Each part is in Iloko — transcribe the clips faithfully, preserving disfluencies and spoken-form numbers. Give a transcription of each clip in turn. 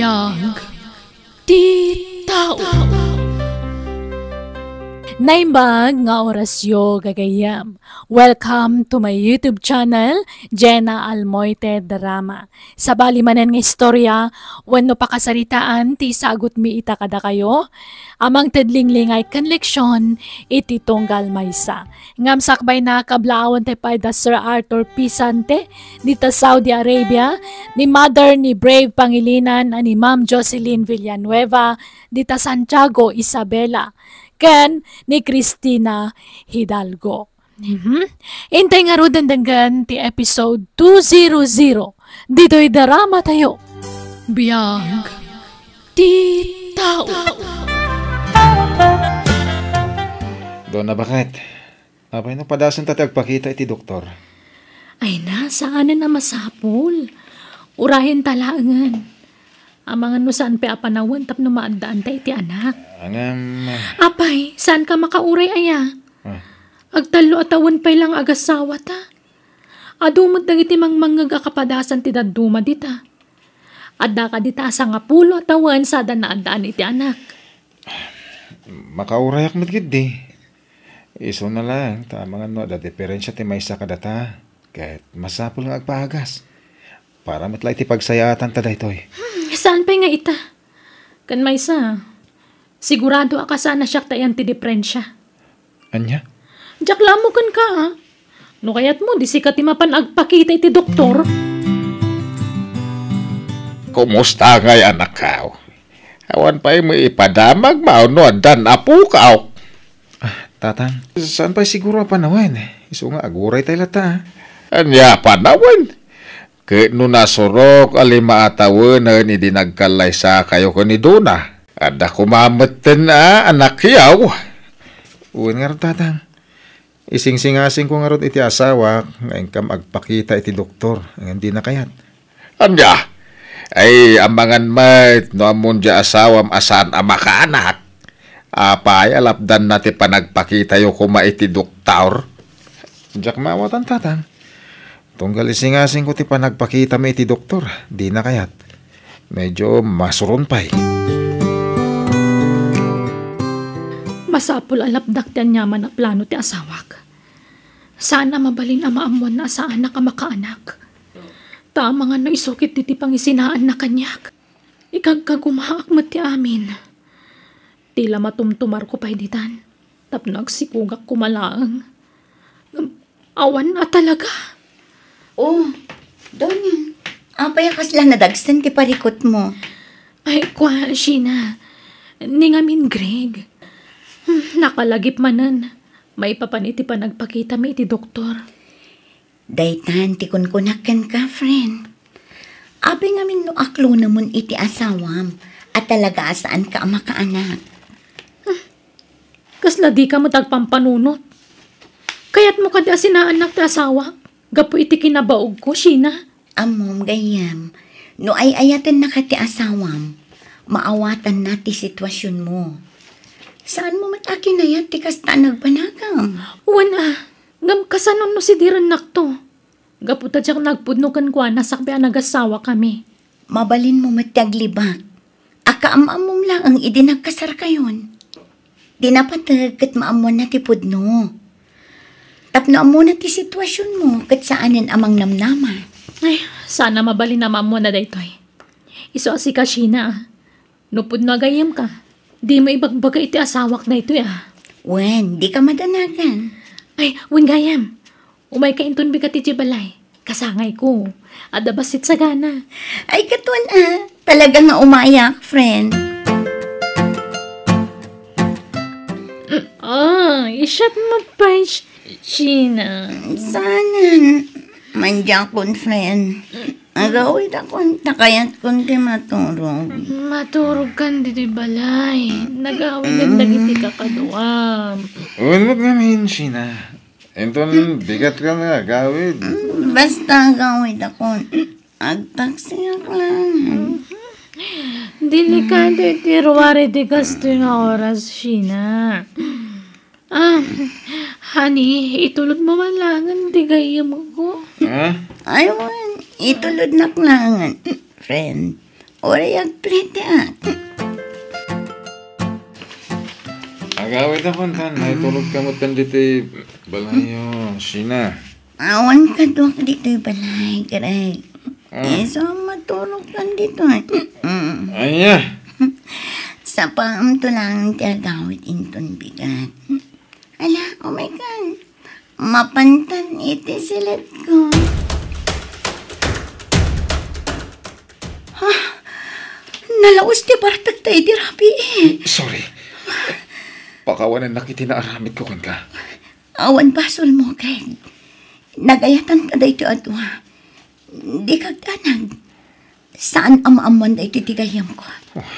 Ag ti tao. Naimbag nga orasyo, gagayyem. Welcome to my YouTube channel, Jenna Almoite Drama. Sabali manen nga istorya wenno pakasaritaan ti isagutmi ita kadakayo, a mangted linglingay ken leksyon iti tunggal maysa. Ngem sakbayna, kablaawen tayo pay da Sir Arthur Pisante, dita Saudi Arabia, ni Mother ni Brave Pangilinan, a ni Ma'am Jocelyn Villanueva, dita Santiago, Isabela, ken ni Cristina Hidalgo. Mhm. Intay ngaruden denggen ti episode two zero zero ditoy drama tayo. Biag ti tao. Donna, baket? Apay no padasenta ti agpakita iti doktor? Ay na, saanen a masapul. Urayen ta laengen. Amangan no saan pay a panawen tapno maaddaan ta iti anak. Ngem, apay, saan ka makauray aya? Ah. Agtallo a tawen pay lang agassawa ta. Adu met dagiti mangmangngeg a kapadasan ti dadduma dita. Adda ka dita a sangapulo a tawen sada naaddaan iti anak. Makaurayak met ketdi. Isuna laeng ta amangan no adda diferensia ti maysa kadata, ket masapul nga agpaagas. Para met la iti pagsayaatan ta daytoy. Hmm, saan pay nga ita? Ken maysa, sigurado a kasana siak ta iyan ti diferensia. Ania? Diak la ammo kenka, a. No kayatmo, di sika ti mapan agpakita iti doktor. Kumusta ngay, anakkaw? Awan pay met ipadamagmo no addan apokaw? Ah, Tatang, saan pay siguro a panawen? Isu nga aguray tay latta, a. Ania a panawen? Ket no nasurok a lima a tawenen idi nagkallaysakayo ken ni Dona, adda koma metten a anakyaw. Wen ngarud, Tatang. Isingsingasingko ngarud iti asawak nga inkam agpakita iti doktor, ngem dina kayat. Ania? Ay, amangan met no ammon diay asawam a saan a makaanak. Apay a lapdanna ti panagpakitayo koma iti doktor? Diak maawatan, Tatang. Tunggal isingasingko ti panagpakitami iti doktor, dina kayat. Medyo masuron pay. Masapul a lapdak ti aniaman a plano ti asawak. Saan a mabalin a maammoanna a saanak a makaanak. Ta amangan no isu ketdi ti pangisinaanna kaniak. Ikagkagumaak met ti amin. Ti la matumtumarko pay ditan, tapno agsikogak koma laeng. Ngem awan a talaga. Oh, Donya, apay a kasla nadagsen ti parikutmo? Ay, kua, Sheena, ni ngamin, Greg. Hmm, nakalagip manen. Maipapan iti panagpakitami iti doktor. Daytan ti kunkunak kenka, friend. Apay ngamin no aklonemon iti asawam a talaga a saanka a makaanak? Kasla dika met agpampanunot. Kayatmo kadi a sinaannak ti asawak gapu iti kinabaogko, Sheena? Ammom, gayyem, no ay-ayatennaka ti asawam, maawatanna ti situasionmo. Saanmo met a kinayat ti kasta a nagbanagam. Wen a, ngem kasano no sidirennakto? Gapu ta diak nagpudno kenkuana sakbay a nagassawakami. Mabalinmo met ti aglibak a kaam-ammom laeng idi nagkasarkayon. Ti napateg ket maammoanna ti pudno. Tapno ammona ti situasionmo ket saanen a mangnamnama. Ay, saan a mabalin a maammoanna daytoy. Isu a sika, Sheena, a. No pudno a gayyemka, dimo ibagbaga iti asawak daytoy, a. Wen, dika madanagan. Ay, wen gayyem. Umayka inton bigat idiay balay. Kasangayko. Adda bassit sagana. Ay, katuan a. Talaga nga umayak, friend. Mm, ah, isyat mo pay, Sh-, Sheena. Saanen. Mandiakon, friend. Agawidakon, ta kayatkon ti maturog. Maturogkan ditoy balay. Nagawiden dagiti kakaduam. Wen met ngamin, Sheena. Inton bigatkan nga agawid. Mm, basta agawidakon. Agtaksiak lang. Delikado iti ruar iti kastoy nga oras, Sheena. Ah, honey, itulodmo man laengen ti gayyemko. Ha? Ay, wen, itulodnak laengen, friend. Uray agplete, ah. Agawid a kuntan, naitulog ka met ditoy balayyo, Sheena. Awan kaduak ditoy balay, Greg. Ah. Isu a matulog kan ditoy. Mm. Ania? Sapaem to lang ti agawid inton bigat. Ala, oh my God. Mapantan iti siletko. Ha? Nalaos ti bartekta idi rabii. Sorry. Pakawanennak iti naaramidko kenka. Awan basolmo, Greg. Nagayatanka daytoy a dua. Dika agdanag. Saan a maammoan daytoy ti gayyemko. Ah,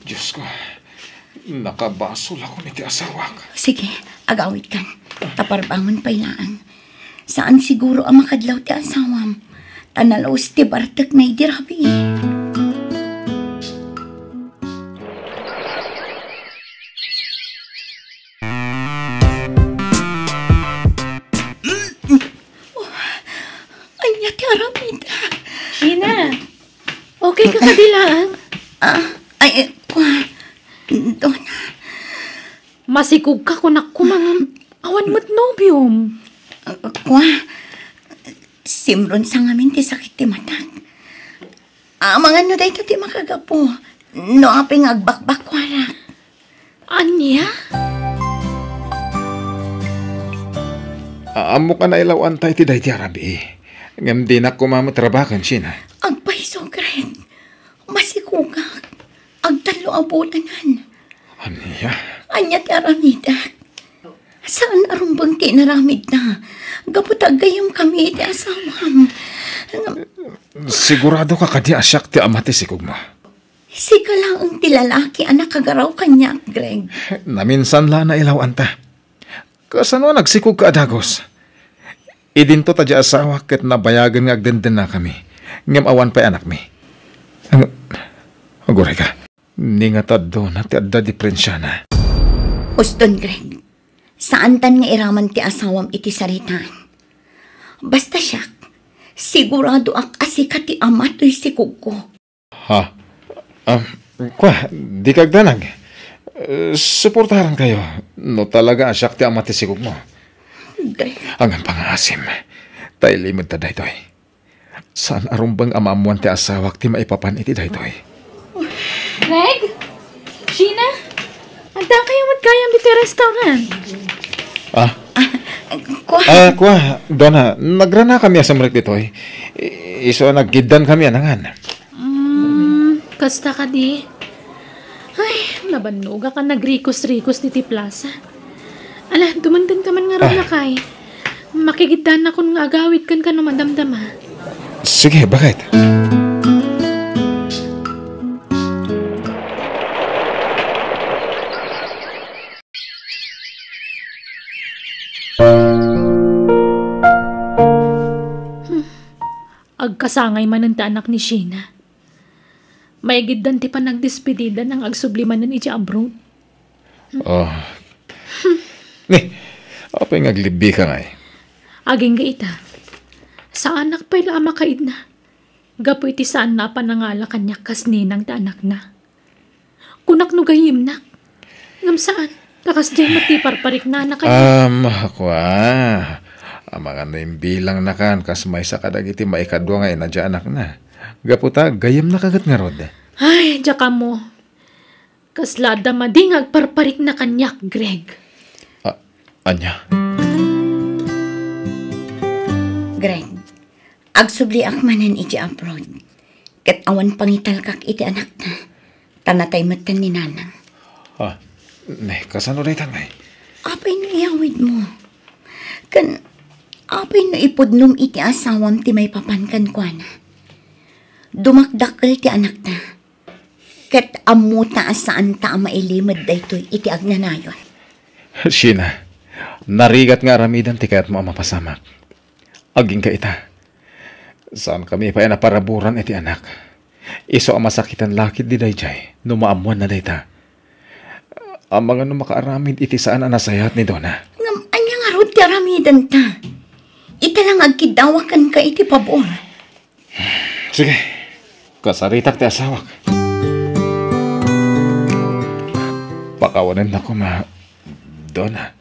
Diosko, nakabasolakon iti asawak. Sige, agawidkan. Ta parbangon pay laeng. Saan siguro a makadlaw ti asawam. Ta nalaos ti bartekna idi rabii. Oh, ania ti aramidek? Sheena, okay ka kadi laeng? Ah, ay, eh, kua, Dona. Masikog ka, kunak koma ngem awan met nobiom. Ah, kua, simron sa ngamin ti sakit ti matak. Amangan no dayta ti makagapu, no apay nga agbakbakuarak. Ania? Ammok a nailaw-anta iti daydi a rabii. Ngem dinak koma met rabaken, Sheena. Agpayso, Greg. Masikogak. Agtallo a bulanen. Ania? Ania ti aramidek? Saan a rumbeng ti inaramidna. Gapu ta aggayyemkami iti asawam. Sigurado ka kadi a siak ti ama ti sikogmo? Sika laeng ti lalaki a nakagaraw kaniak, Greg. Naminsan la a nailaw-anta. Kasano a nagsikogka a dagus? Idinto ta di asawak ket nabayagen nga agdendennakami, ngem awan pay anakmi. Ang-, aguray ka. Ni nga taddo na ti adda diperensiana. Uston, Greg. Saantan nga iraman ti asawam iti saritaan. Basta siak, siguradoak a sika ti ama toy sikogko. Ha? Ah, kua, dika agdanag. Eh, suportarankayo, no talaga a siak ti ama ti sikogmo. Greg. Awan pangaasim. Ta ilimedta daytoy. Saan a rumbeng a maammoan ti asawak ti maipapan iti daytoy. Greg? Sheena? Adda kayo met gayam ditoy restaurant? Ah? Ah, kua. Ah, kua, Dona, nagranakami a simrek ditoy. I-, isu a nagkiddankami a nangan. Mm, kasta kadi. Ay, nabannogak a nagrikos-rikos ditoy plaza. Ala, dumengdengka man ngarud, ah, lakay. Makikiddannakon nga agawid kenka no madamdama. Sige, bakit? Hmm. Agkasangay manen ti anak ni Sheena. Maigiddan ti panagdespedida nang agsubli manen idiay abroad. Oh. Ni, apay nga aglibbika ngay? Agingga ita. Saanak pay la a makaidna. Gapu iti saanna a panangala kaniak kas ninang ti anakna. Kunak no gayyemnak. Ngem saan, ta kasdiay met ti parpariknana kaniak. Um, kua. Amangan no imbilangnakan kas maysa kadagiti maikadua nga ina diay anakna. Gapu ta, gayyemnaka ket ngarud. Ay, diak ammo. Kasla adda madi nga agparparikna kaniak, Greg. A-, ania? Greg, agsubliak manen idiay abroad. Ket awan pangitalkak iti anakta, ta natay metten ni nanang. Ah, ne, kasano dayta ngay? Apay no iyawidmo? Ken apay no ipudnom iti asawam ti maipapan kenkuana? Dumakdakkel ti anakta. Ket ammota a saanta a mailimed daytoy iti agnanayon. Sheena, narigat nga aramiden ti kayatmo a mapasamak. Agingga ita. Saankami pay a naparaburan iti anak. Isu a masakiten la ketdi daydiay no maammoanna dayta. Amangan no makaaramid iti saan a nasayaat ni Dona. Ngem ania ngarud ti aramidenta? Ita la nga agkiddawak kenka iti pabor. Sige. Kasaritak ti asawak. Pakawanennak koma, Dona.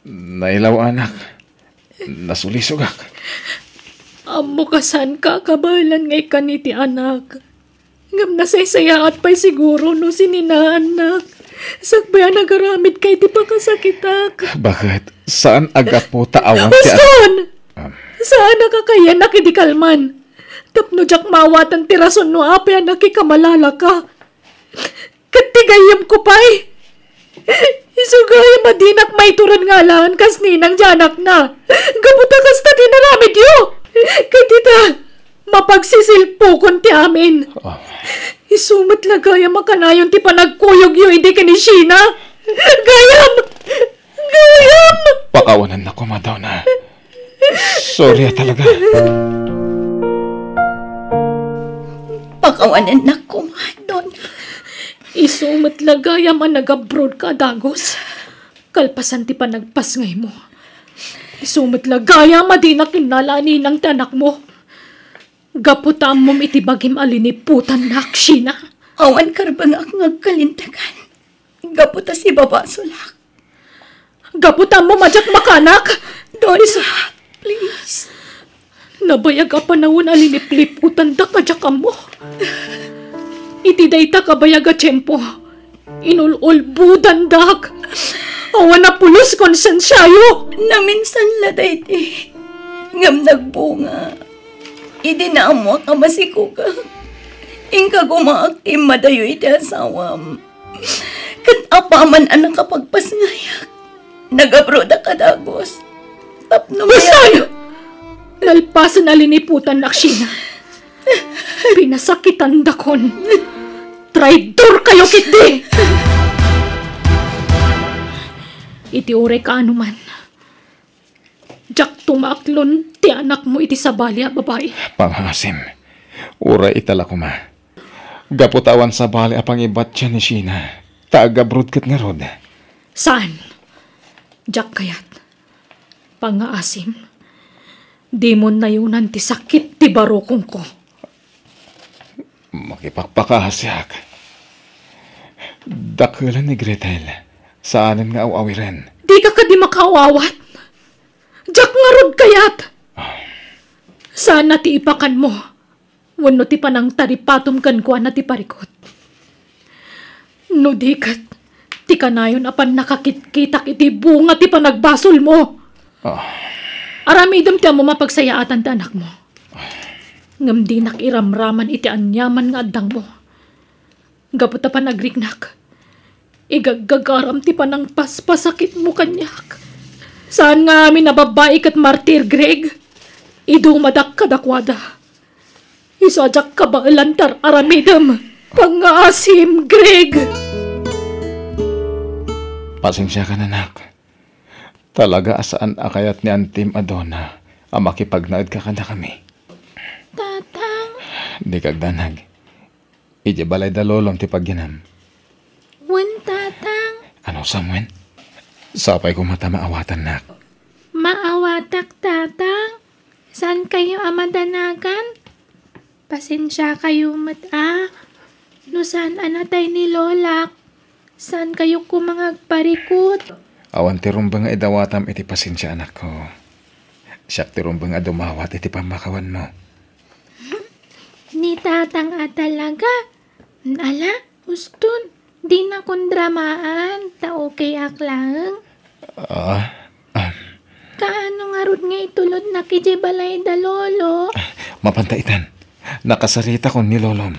Nailaw anak. Nasulisogak. Ammok a saanka a kabaelan nga ikkan iti anak. Ngem nasaysayaat pay siguro no sininaannak. Sakbay a nagaramidka iti pakasakitak. Bakit? Saan a gapu ta awan ti an- Uston! Ah. Saanak a kayanak idi kalman. Tapno diak maawatan ti rason no apay a nakikamalalaka. Ket ti gayyemko pay, isu gayam a dinak maitured nga alaen kas ninang ti anakna. Gapu ta kasta ti inaramidyo. Ket ita, mapagsisilpukon ti amin. Ah. Isu met la gayam a kanayon ti panagkuyogyo idi ken ni Sheena. Gayam! Gayam! Pakawanennak koma, Dona. Sorry a talaga. Pakawanennak koma, Dona. Isu met la gayam a nag-abroadka a dagus. Kalpasan ti panagpasngaymo. Isu met la gayam a dinak innala a ninang ti anakmo. Gapu ta ammom iti bagim a liniputannak, Sheena. Awan karbengak nga agkalintegan. Gapu ta sibabasolak. Gapu ta ammom a diak makaanak. Dona, please. Nabayag a panawen a linipliputandak a diak ammo. Iti dayta kabayag a tiempo, inul-ulbodandak. Awan a pulos konsensiayo. Naminsan la daydi. Ngem nagbunga. Idi naammoak a masikogak, inka gumaak ti immadayo iti asawam. Ket apaman a nakapagpasngayak, nag-abroadak a dagus. Tapno Basol! Nalpasen a liniputannak, Sheena. Pinasakitandakon. Traidorkayo ketdi! Iti uray kaano man, diak tumaaklon ti anakmo iti sabali a babai. Pangngaasim, uray ita la koma. Gapu ta awan sabali a pangibatian ni Sheena, ta ag-abroad ket ngarud. Saan? Diak kayat. Pangngaasim, dimon nayonan ti sakit ti barukongko. Makipakpakaasiak. Dakelen ni Gretel. Saanen nga aw-awiren. Dika kadi makaaw-awat? Diak ngarud kayat. Ah. Saan a ti ipakanmo wenno ti panangtaripatom kenkuana ti parikut. No di ket, ti kanayon a pannakakitkitak iti bunga ti panagbasolmo. Ah. Aramidem ti ammom a pagsayaatan ti anakmo. Ngem dinak iramraman iti aniaman nga addangmo. Gapu ta panagriknak, igaggagaram ti panangpaspasakitmo kaniak. Saan nga amin a babbai ket martir, Greg. Idumadak kadakuada. Isu a diak kabaelan ti ar-aramidem. Pangngaasim, Greg! Pasensiakan, anak. Talaga a saan a kayat ni antim a Dona a makipagnaedka kadakami. Tatang. Dika agdanag. Idiay balay da lolom ti pagyanam. Wen, Tatang. Ano, Samuel? Sapay koma ta maawatannak. Maawatak, Tatang. Saankayo a madanagan? Pasensiakayo met a. No saan a natay ni Lolak, saankayo koma nga agparikut? Awan ti rumbeng nga idawatam iti pasensia, anakko. Siak ti rumbeng a dumawat iti pammakawanmo. Ni Tatang a talaga? Ala, uston, dinakon dramaan, ta okayak laeng. Ah, ah. Kaano ngarud nga itulodnak idiay balay da Lolo? Ah, mapanta itan. Nakasaritakon ni Lolom.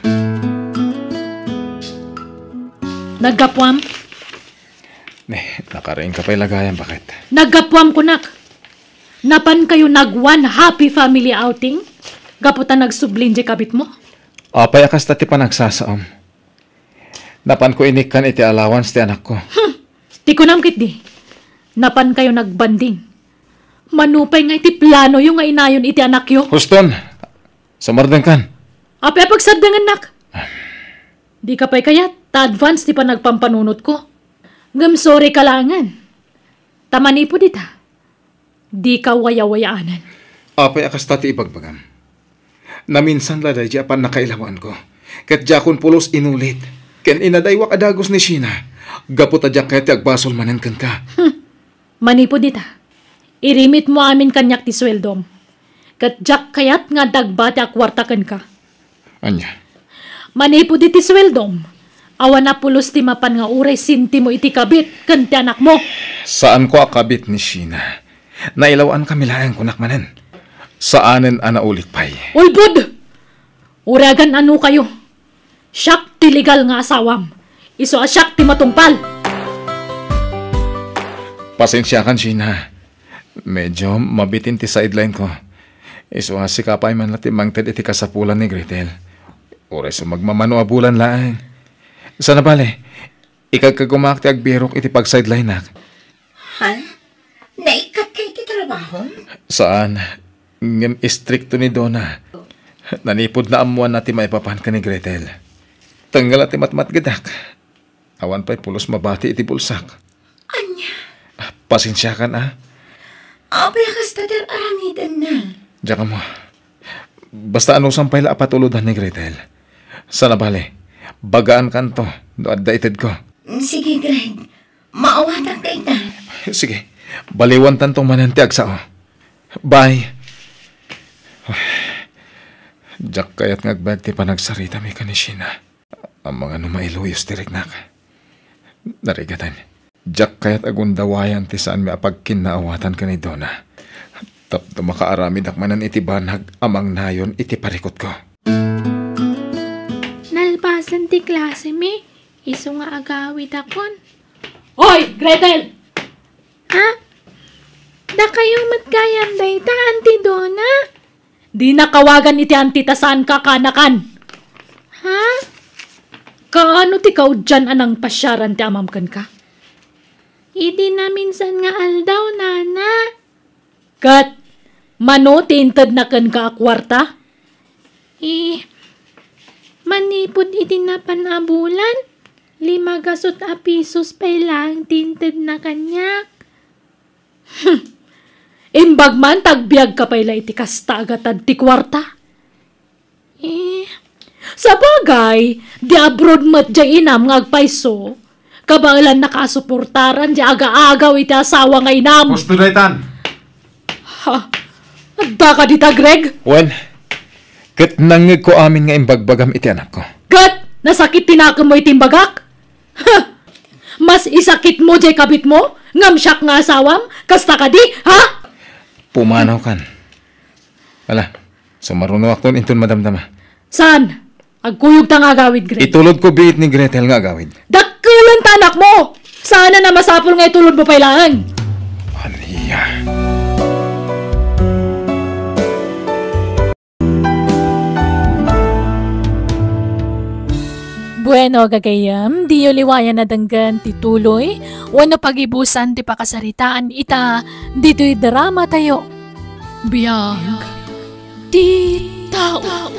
Naggapuam? Ne, nakariingka pay la gayam, baket. Naggapuam kunak. Napankayo nag-one happy family outing? Gapu ta nagsublin diay kabitmo? Apay a kasta ti panagsasaom? Napanko inikkan iti allowance ti anakko. Hmm. Ti kunam ketdi, napankayo nagbanding. Mano pay nga iti planoyo nga inayon iti anakyo? Huston, sumardengkan. Apay a pagsardengennak? Dika pay kayat ta advance ti panagpampanunotko. Ngem sorry ka laengen. Ta manipud ita, dika wayawayaanen. Apay a kasta ti ibagbagam? Naminsan la daydi a pannakailawanko. Ket diakon pulos inulit. Ken inadaywak a dagus ni Sheena. Gapu ta diak kayat ti agbasol manen kenka. Manipud ita, irimitmo amin kaniak ti sueldom. Ket diak kayat nga adda agbati a kuarta kenka. Ania? Manipud iti sueldom, awan a pulos ti mapan nga uray sentimo iti kabit ken ti anakmo. Saanko a kabit ni Sheena. Nailawaankami laeng, kunak manen. Saanen a naulik pay. Ulbod! Uray agan-anokayo. Siak ti legal nga asawam. Isu a siak ti matungpal. Pasensiakan, Sheena. Medyo mabitin ti sideline ko. Isu a sika pay man la ti mangted iti kasapulan ni Gretel. Uray isu magmamano a bulan laeng. Sana bale, ikagkagumaak ti agbirok iti pag-sidelineak. Ha? Naikkatka iti trabahom? Saan. Ngem istrikto ni Dona. Nanipud naammoanna ti maipapan ken ni Gretel. Tengngel a ti matmatgedak. Awan pay pulos mabati iti bulsak. Ania? Ah, pasensiakan, ah. Apay a kasta ti ar-aramidenna? Diak ammo. Basta anusam pay la a patulodan ni Gretel. Sana bale, bagaankanto no adda itedko. Sige, Greg. Maawatak dayta. Sige, baliwantanto manen ti agsao. Bye. Diak kayat nga agbayag ti panagsaritami ken ni Sheena. Amangan no mailuyos ti riknak. Narigaten. Diak kayat a gundawayan ti saanmi a pagkinnaawatan ken ni Dona. Tapno makaaramidak manen iti banag a mangnayon iti parikutko. Nalpasen ti klasemi, isu nga agawidakon. Oy, Gretel! Ha? Dakayo met gayam dayta, Auntie Dona? Dinak awagan iti anti ta saanka a kaanakan. Ha? Kaano ti kaudian a nangpasiaran ti amam kenka? Idi naminsan nga aldaw, nana. Ket mano ti intedna kenka a kuarta? Eh, manipud iti napan a bulan, lima gasut a pisos pay laeng ti intedna kaniak. Hmm. Imbag man ta agbiagka pay la iti kasta a gatad ti kuarta. Eh, sabagay, di abroad met diay inam nga agpayso. Kabaelannaka a suportaran diay aga-agaw iti asawa nga inam. Husto daytan. Ha? Addaka dita, Greg? Wen, ket nangngegko amin nga imbagbagam iti anakko. Ket nasakit ti nakemmo iti imbagak? Ha! Mas isakitmo diay kabitmo, ngem siak nga asawam, kasta kadi, ha? Pumanawkan. Ala, sumarunoakton inton madamdama. Saan? Agkuyogta nga agawid, Greg. Itulodko biit ni Gretel nga agawid. Dakkelenta anakmo! Saanen a masapul nga itulodmo pay laeng. Ania? Bueno, gagayyem, diyo liwayan a denggen ti tuloy wenno pagibusan ti pakasaritaan ita ditoy drama tayo. Biag ti tao.